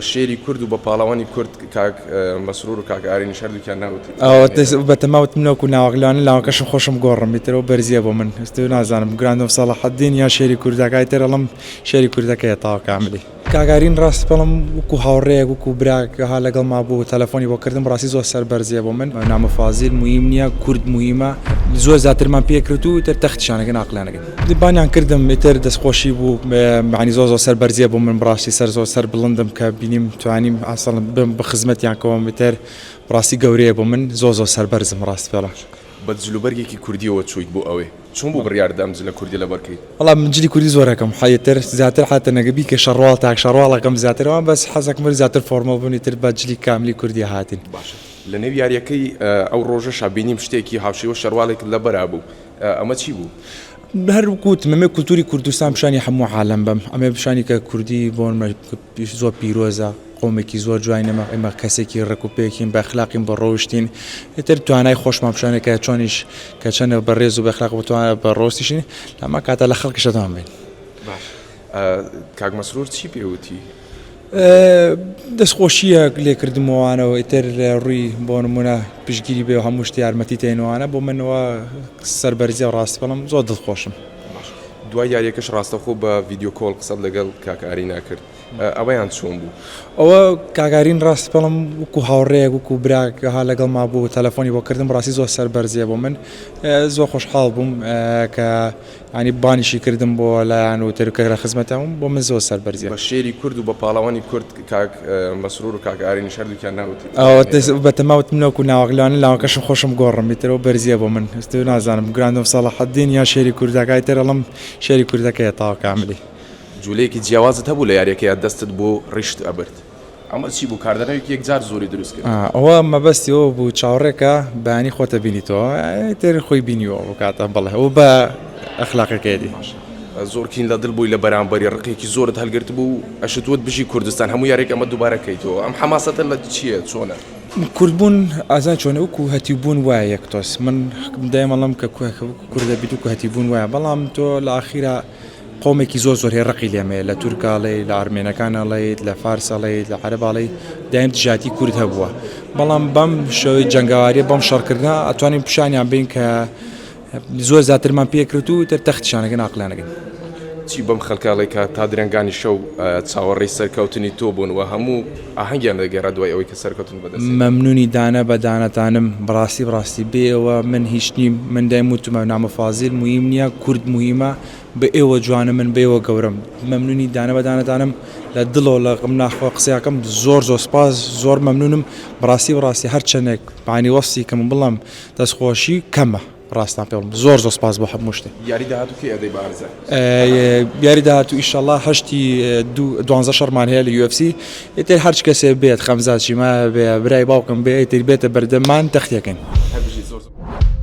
بە شێری کورد و بە پاڵەوانی کورد کاک مەسرور و کاک ئارینیش هەردووکیان ناوتی. ئەوە بەتەما وتم نەوەکو ناوەک لەوانە لاوەکەشم خۆشم گۆڕم ئیتر ئەو بەرزیە بۆ من ئیتر نازانم گراندۆم سەڵاحەدین یان شێری کوردەکە ئیتر ئەڵێم شێری کوردەکەیە تەواو کاملی. کاک ئارین ڕاست بڵێم وەکو هاوڕێیەک وەکو براک ها لەگەڵما بوو تەلەفۆنی بۆ کردم بەڕاستی زۆر سەربەرزیە بۆ من نامە فازیل موهیم نیە کورد موهیمە زۆر زیاترمان پێ کرد و ئیتر تەختیشان ئەکەین ئاقلیان ئەکەین. بانیان کردم ئیتر دەستخۆشی بوو یانی زۆر زۆر سەر بەرزیە بۆ من بڕاستی سەر زۆر سەر بڵندم کە بینیم توانیم ئاسڵ بم بە خزمەتیان کەوم ئیتر بڕاستی گەورەیە بۆ من زۆر زۆر سەر بەرزم ڕاست پێڵم. بە جلوبەرگێکی کوردیەوە چوویت بۆ ئەوێ چۆن بوو بڕیارت دا ئەم جلە کوردیە لەبەر کەیت؟ وەڵا من جلی کوردی زۆر ئەکەم ئیتر زیاتر حەتە نەگە بیکە شەڕواڵ تاک شەڕواڵەکەم زیاتر ئەوان بەس حەزەکەم زیاتر formal بوون ئیتر بە جلی کاملی کوردی هاتین. باشە لە نێو یاریەکەی ئەو ڕۆژەشا بینیم شتێکی هاوشێوە شەرواڵێکت لەبەرا بوو ئەمە چی بوو؟ هەر وەکو وتم ئەمێ کولتوری کوردستان پیشانی هەموو عالەم بەم ئەمێ پیشانی کە کوردی بۆ زۆر پیرۆزە قۆمێکی زۆر جوانین ئێمە ئێمە کەسێکی ڕێک و پێکین بە ئەخلاقین بە ڕەوشتین ئیتر توانای خۆشمان پیشانێ کە چۆنیش کە چەندە بە ڕێز و بە ئەخلاق بە بە ڕۆستیشین لەما کاتە لە خەڵکیش دەتوان بین. باش کاک مەسرور چی پێ وتی؟ دەستخۆشییەک لێکردم وانەوە ئیتر لە ڕووی بۆ نمونە پشتگیری بێ و هەموو شتی یارمەتی تێنوانە بۆ منەوە سەربەرزیە ڕاستی بەڵام زۆر دڵخۆشم. دوای یاریەکەش ڕاستەوخۆ بە video call قسەت لەگەڵ کاک ئارینا کرد ئەوەیان چۆن بوو؟ ئەوە کاک ئارین ڕاستی بەڵام وەکو هاوڕێیەک وەکو براک ها لەگەڵما بوو تەلەفۆنی بۆ کردم ڕاستی زۆر سەربەرزیە بۆ من زۆر خۆشحاڵ بووم کە یانی بانیشی کردم بۆ لایان و تر کە لە خزمەتیان بووم بۆ من زۆر سەربەرزیە. بە شێری کورد و بە پاڵەوانی کورد کاک مەسرور و کاک ئارینیش هەردووکیان ناوتی. ئەوە بەتەما وتم نەوەکو ناوەک لەوانە لاوەکەشم خۆشم گۆڕم ئیتر ئەو بەرزیە بۆ من ئیتر نازانم گراندۆم سەڵاحەدین یان شێری کوردەکە ئیتر ئەڵێم شێری کوردەکەیە تەواو کاملی. جولەیەکی جیاوازت هەبوو لە یاریەکەیا دەستت بۆ ڕیشت ئەبرد ئەمە چی بوو کاردانەوەیەکی یەکجار زۆری دروست کرد. ئەوە مەبەستی ئەوە بوو چاوەڕێکە بەیانی خۆتە بینیتەوە ئیتر خۆی بینیوە ئەو کاتە بەڵێ ئەو بە ئەخلاقەکەیەتی. زۆر کین لە دڵ بووی لە بەرامبەری ڕقێکی زۆرت هەلگرتبوو ئەشت وت بژی کوردستان هەموو یاریەک ئەمە دووبارە کەیتەوە ئەم حەماسەتە لە چییە چۆنە؟ کوردبوون ئازان چۆنە وەکو هەتیوبوون وایە یەک تۆز من دایم ئەڵێم کە کوردە بیت وەکو هەتیوبوون وایە بەڵام تۆ لە ئاخیرا قەومێکی زۆر زۆر هەیە ڕقی لێم هەیە لە تورک ئەڵێی لە ئەرمێنەکان ئەڵێیت لە فارس ئەڵێیت لە عەرەب ئەڵێی دایم دژایەتی کورد هەبووە بەڵام بەم شێوەی جەنگاواریە بەم شەڕکردنە ئەتوانین پیشانیان بین کە زۆر زیاترمان پێکرد و تر تەختیشانەکەن ئاقلانەکەن. چی بەم خەڵکە ئەڵێی کە تا درەنگانی شەو چاوەڕێی سەرکەوتنی تۆ بوون و هەموو ئاهەنگیان دەگێڕا دوای ئەوەی کە سەرکەوتن بەدەست هێنا؟ مەمنونی دانە بە دانەتانم بەڕاستی بەڕاستی بێ ئێوە من هیچ نیم من دایم وتومە نامە فازیل موهیم نیە کورد موهیمە بە ئێوە جوانم من بە ئێوە گەورەم مەمنونی دانە بە دانەتانم لە دڵەوە لە ناخەوە قسەیەکەم زۆر زۆر سپاس زۆر مەمنونم بەڕاستی بەڕاستی هەرچەندێک مانی وەسفی کەم بڵێم دەستخۆشی کەمە. ڕاستان پێ بڵێم زۆر زۆر سپاس بۆ هەموو شتێ. یاری داهاتوو کەی ئەدەی بە ئارزای؟ یاری داهاتوو ئیشەڵا هەشتی دوو دوانزە شەڕمان هەیە لە UFC ئیتر هەرچ کەسێ بێت خەمزات شیما بێ برای باوکم بێ ئیتر بێتە بەردەممان تەختیەکەین. هەر بژیت زۆر زۆر.